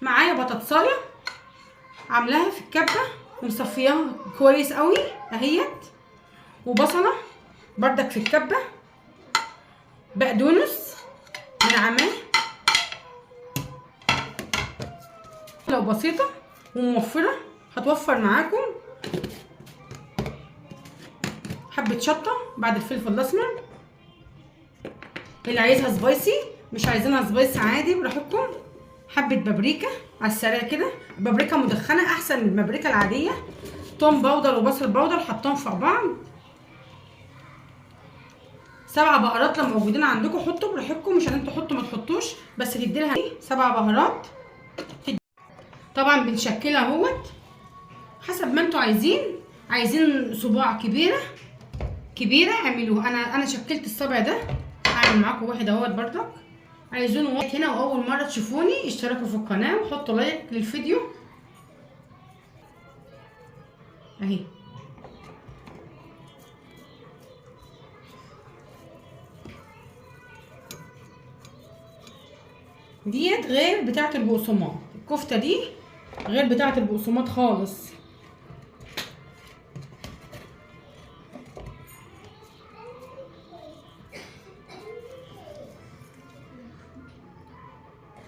معايا بطاطسايه عاملاها في الكبه ومصفياها كويس قوي اهيت، وبصله بردك في الكبه، بقدونس منعماه لو بسيطة وموفره هتوفر معاكم، حبه شطه بعد الفلفل الاسمر، اللي عايزها spicy، مش عايزينها spicy عادي براحتكم. حبه بابريكا على السريع كده، بابريكا مدخنه احسن من البابريكا العادية. توم powder وبصل powder حطهم في بعض. 7 بهارات لو موجودين عندكم حطوا براحتكم، مش لازم تحطوا ما تحطوش، بس تدي لها 7 بهارات. طبعا بنشكلها اهوت حسب ما انتوا عايزين. عايزين صباع كبيرة كبيرة اعملوه. انا شكلت الصبع ده، هعمل معاكم واحد اهوت بردك. عايزينه واحد هنا، واول مرة تشوفوني اشتركوا في القناة وحطوا لايك للفيديو. اهي ديت غير بتاعه البقسماط، الكفتة دي غير بتاعه البقسماط خالص.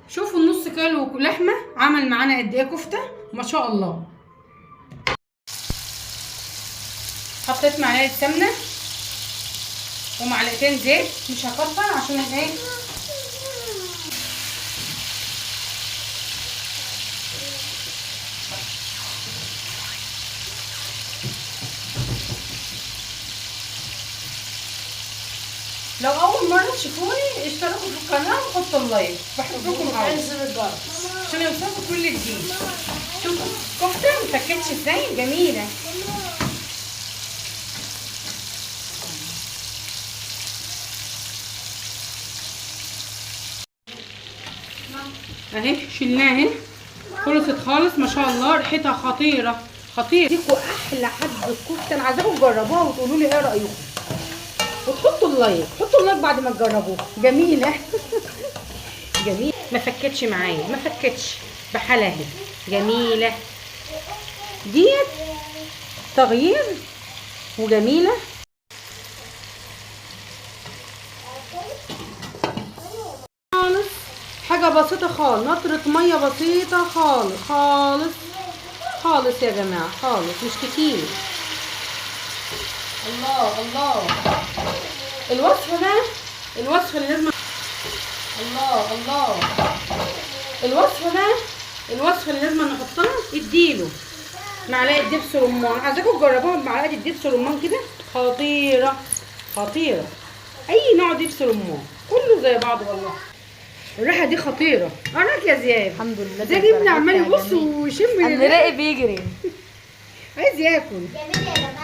شوفوا النص كيلو لحمه عمل معانا قد ايه كفته ما شاء الله. حطيت معلقه سمنه ومعلقتين زيت، مش هكتر عشان ايه. لو اول مرة تشوفوني اشتركوا في القناة وحطوا ال like، بحبكم قوي عشان يوصلكم كل جديد. شوفوا الكفتة مفكتش ازاي، جميلة. اهي شلناها اهي، خلصت خالص ما شاء الله، ريحتها خطيرة خطيرة. ديكوا احلى حبه كفته، انا عايزاكم تجربوها وتقولوا لي ايه رايكم، وتحطوا ال like، حطوا ال like بعد ما تجربوها. جميلة جميلة، ما فكتش معايا، ما فكتش بحالها اهي، جميلة ديت، تغيير وجميلة. خالص حاجة بسيطة خالص، نطره مية بسيطة خالص خالص خالص يا جماعة، خالص مش كتير. الله الله، الوصفة بقى، الوصفة اللي لازم، الله الله، الوصفة بقى، الوصفة اللي لازم نحطها، اديله معلقه دبس رمان. عايزاكم تجربوها بمعلقه الدبس رمان كده، خطيرة خطيرة. اي نوع دبس رمان كله زي بعض والله. الريحة دي خطيرة. اراك يا زياد؟ الحمد لله. زياد ابني عمال يبص ويشم، الرق بيجري، عايز ياكل. جميل يا جماعة.